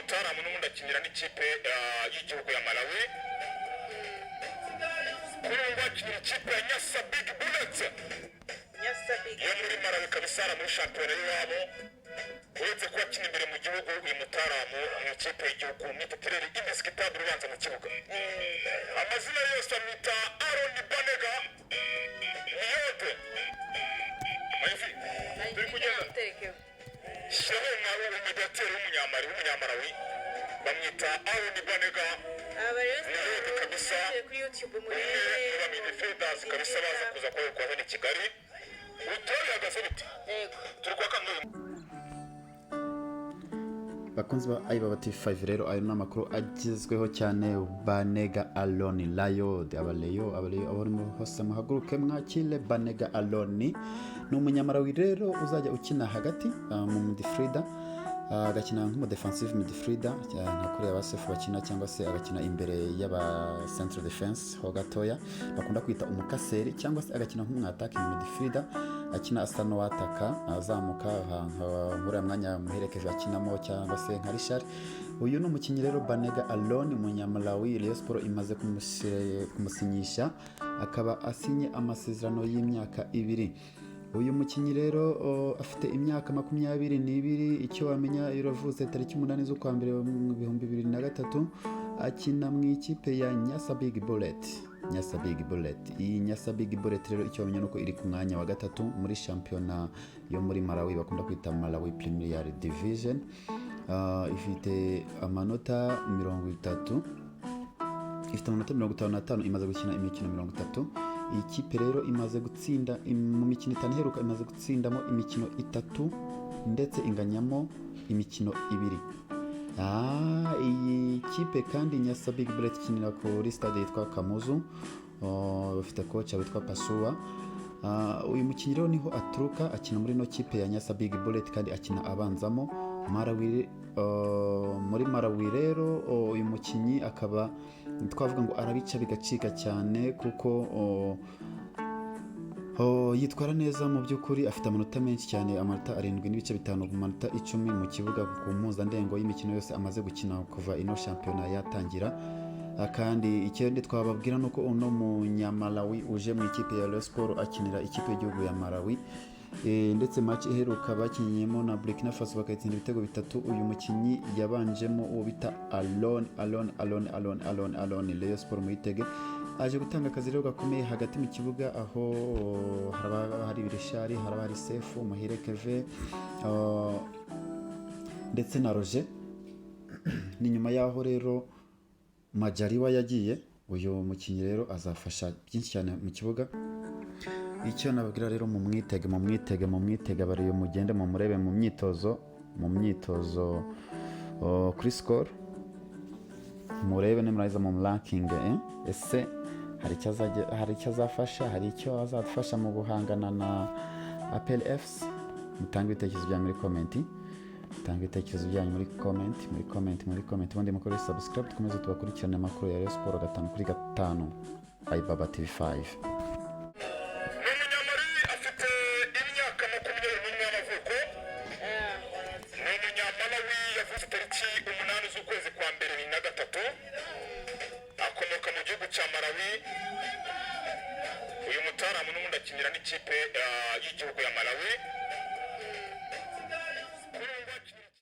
Mutaramu n'ubundi akinira n'ikipe y'igihugu ya Malawi. Kuri ubu akinira ikipe ya Nyasa Big Bullets Nyasa Big. yo muri Malawi kabisa, muri shampiyona y'iwabo. Uretse kuba akina imbere mu gihugu, uyu mutaramu mu ikipe y'igihugu ni titulaire indiscutable, ubanza mu kibuga. Amazina yose amwita Aaron Banega Niyode. Magnifique, turi kugenda. Muterekeho. Shyiraho umwari w'umumediateri w'umunyamarawi, bamwita Aaron Banega Aba rero Niyode kabisa. kuri YouTube Umwe murebe. mu ba midfielders kabisa baza kuza kuba hano i Kigali. Utora bihagaze bite? Yego. Turi kwa kangahe? Bakunzi ba Ayibaba TV5, rero ayo ni amakuru agezweho cyane. Banega Aloni Layod, abaleyo, abaleyo, abo muri hose muhaguruke mwakire Banega Aloni. Ni umunyamarawi rero uzajya ukina hagati mu midfielder, agakina nk'umu defensive midfielder nka kuriya ba Sefu bakina, cyangwa se agakina imbere y'aba central defense ho gatoya, bakunda kwita umukaseri, cyangwa se agakina nk'umwataka midfielder, akina asa n'uwataka azamuka nk'uriya mwanya muherekeje akinamo, cyangwa se nka Richard. Uyu ni umukinnyi rero Banega Alon, umunyamalawi. Rayon Sport imaze kumusinyisha, akaba asinye amasezerano y'imyaka 2. Uyu mukinnyi rero afite imyaka 22. Icyo wamenya, yaravutse tariki 8 z'ukwa mbere mu 2003. Akina mu ikipe ya Nyasa Big Bullet. Nyasa Big Bullet, iyi Nyasa Big Bullet rero, icyo wamenya nuko iri ku mwanya wa gatatu muri shampiyona yo muri Malawi bakunda kwita Malawi Premier Division. Ifite amanota 30, ifite amanota 55, imaze gukina imikino 30. Iyi kipe rero imaze gutsinda mu mikino 5 iheruka, imaze gutsindamo imikino itatu ndetse inganyamo imikino ibiri. Iyi kipe kandi Nyasa Big Bullet ikinira kuri stade yitwa Kamuzu. Oh, bafite coach witwa Pasuwa. Uyu mukinnyi rero niho aturuka, akina muri ino kipe ya Nyasa Big Bullet kandi akina abanzamo. Malawi, muri Malawi rero, uyu mukinnyi akaba twavuga ngo arabica bigacika cyane kuko oh, yitwara neza mu by'ukuri. Afite amanota menshi cyane, amanota 7.5 ku manota 10 mu kibuga ku mpuzandengo y'imikino yose amaze gukina kuva ino shampiyona yatangira. Kandi ikindi twababwira ni uko uno munyamalawi uje mu ikipe ya Rayon Sport akinira ikipe y'igihugu ya Malawi. Ndetse match iheruka bakinyemo na Burkina Faso bakayitsinda ibitego bitatu, uyu mukinnyi yabanjemo, uwo bita Alon Alon Alon Alon Alon Alon. Rayon Sport muyitege, aje gutanga akazi rero gakomeye hagati mu kibuga, aho haraba hari Birishari, haraba hari Sefu Muhire Keve, ndetse na Roger. Ni nyuma y'aho rero Majaliwa yagiye. Uyu mukinnyi rero azafasha byinshi cyane mu kibuga. Icyo nababwira rero, mumwitege, mumwitege, mumwitege. Abariyo mugende mumurebe mu myitozo kuri Skol, murebe nimurangiza mu ranking, eh? Ese hari icyo azafasha, hari icyo azadufasha mu guhangana na APR FC? Mutange ibitekerezo byanyu muri comment, mutange ibitekerezo byanyu muri comment, muri comment, muri comment. Ubundi mukore subscribe, dukomeze tubakurikirane amakuru ya Rayon Sport gatanu kuri gatanu. Ayibaba TV5. Ni umunyamari, afite imyaka 21 y'amavuko, ni umunyamalawi, yavutse tariki 8 z'ukwezi kwa mbere 2003, akomoka mu gihugu cya Malawi. Uyu mutaramu n'ubundi akinira n'ikipe y'igihugu ya Malawi.